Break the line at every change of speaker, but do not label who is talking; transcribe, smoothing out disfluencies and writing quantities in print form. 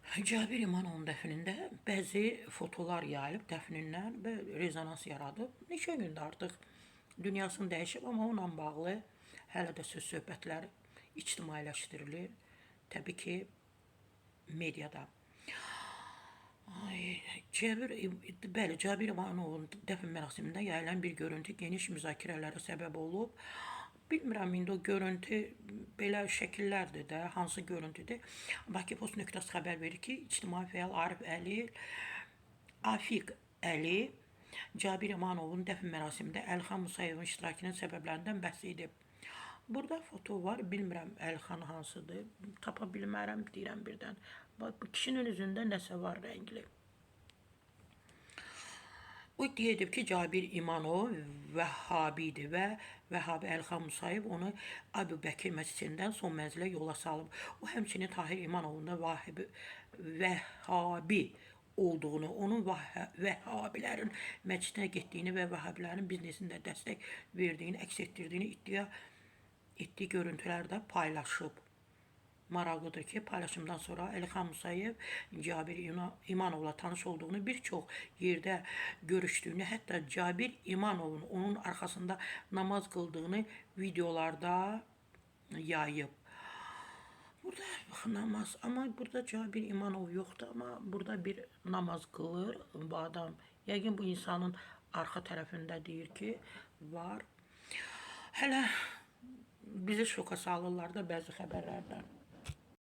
Cabir İmanovun dəfnində bəzi fotolar yayılıb dəfnindən və rezonans yaradıb. Neçə gündür artıq dünyasını dəyişib, amma onunla bağlı hələ də söz söhbətlər ictimailəşdirilir. Təbii ki, mediada. Ay, Cabir, bəli, Cabir İmanovun dəfn mərasimində yayılan bir görüntü geniş müzakirələrə səbəb olub. Bilmirəm indi o görüntü belə şəkillərdir də, hansı görüntüdür. Bakıpost.az xəbər verir ki, ictimai fəal Arif Əli, Afiq Əli Cabir İmanovun dəfn mərasimində Əlxan Musayevin iştirakının səbəblərindən bəhs edib. Burada foto var, bilmirəm Əlxan hansıdır. Tapa bilmərəm deyirəm birdən. Bax bu kişinin üzündə nəsə var rəngli. O iddia edib ki, Cabir İmanov Vəhhabidir və Vəhhabi Əlxan Musayev onu Əbu Bəkir məscidindən son mənzilə yola salıb. O həmçinin Tahir İmanovun da Vəhhabi olduğunu, onun Vəhhabilərin məscidinə getdiyini və Vəhhabilərin biznesində dəstək verdiyini, əks etdirdiyini iddia etdiyi görüntülər də paylaşıb. Maraqlıdır ki, paylaşımdan sonra Əlixan Musayev Cabir İmanovla tanış olduğunu, bir çox yerdə görüşdüyünü, hətta Cabir İmanovun onun arxasında namaz qıldığını videolarda yayıb. Burada namaz, amma burada Cabir İmanov yoxdur, amma burada bir namaz qılır bu adam. Yəqin bu insanın arxa tərəfində deyir ki, var. Hələ bizi şoka salırlar da bəzi xəbərlərdən.